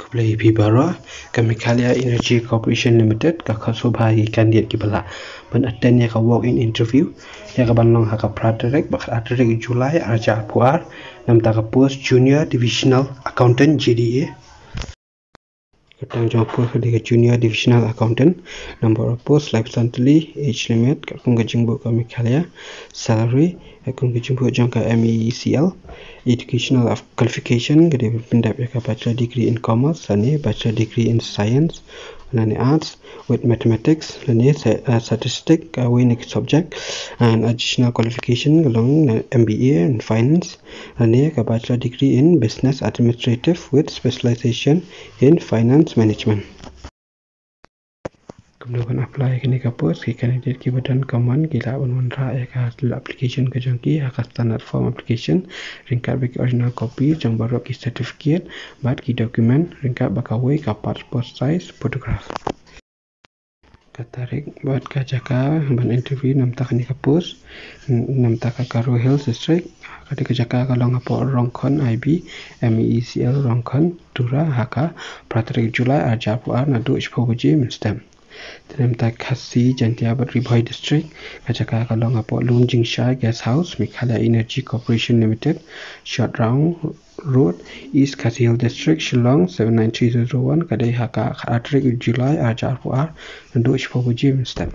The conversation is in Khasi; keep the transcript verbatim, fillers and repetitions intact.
Khublei phi baroh. Ka Meghalaya Energy Corporation Limited ka khot sngewbha ïa ki candidate kiba lah ban attend ïa ka walk-in interview ïa kaban long ha ka phra tarik bad ka ar tarik July ar hajar arphew ar. Na bynta ka post Junior Divisional Accountant, J D A. Ka kyrteng jong ka post ka dei ka Junior Divisional Accountant. Number of post laiphew san tylli. Age limit katkum ka jingbuh ka Meghalaya. Salary katkum ka jingbuh jong ka M E E C L. Educational qualification ka dei ban pyndep ïa ka Bachelor Degree in Commerce lane Bachelor Degree in Science lane Arts with Mathematics lane Statistics kawei na ki subject. And additional qualification ka long M B A in Finance lane ka Bachelor Degree in Business Administrative with specialization in Finance Management. Kumno ban apply ïa kane ka post? Ki candidate kiba don ka mon ki lah ban wanrah ïa ka application ka jong ki ha ka standard form application ryngkat bad ki original copy jong baroh ki certificate bad ki document ryngkat bad kawei ka passport size photograph. Ka tarik bad ka jaka ban interview na bynta kane ka post, na bynta ka Garo Hills District, ka dei ka jaka ka long hapoh Rongkhon I B, M E E C L Rongkhon, Tura, ha ka phra tarik July ar hajar arphew ar naduh shiphew baje mynstep. Te na bynta Khasi Jaintia bad Ri Bhoi District, ka jaka ka long hapoh Lumjingshire Guest House, Meghalaya Energy Corporation Limited, Short Round Road, East Khasi Hills District, Shillong seven nine three zero zero one, ka dei ha ka ar tarik July ar hajar arphew ar naduh shiphew baje mynstep.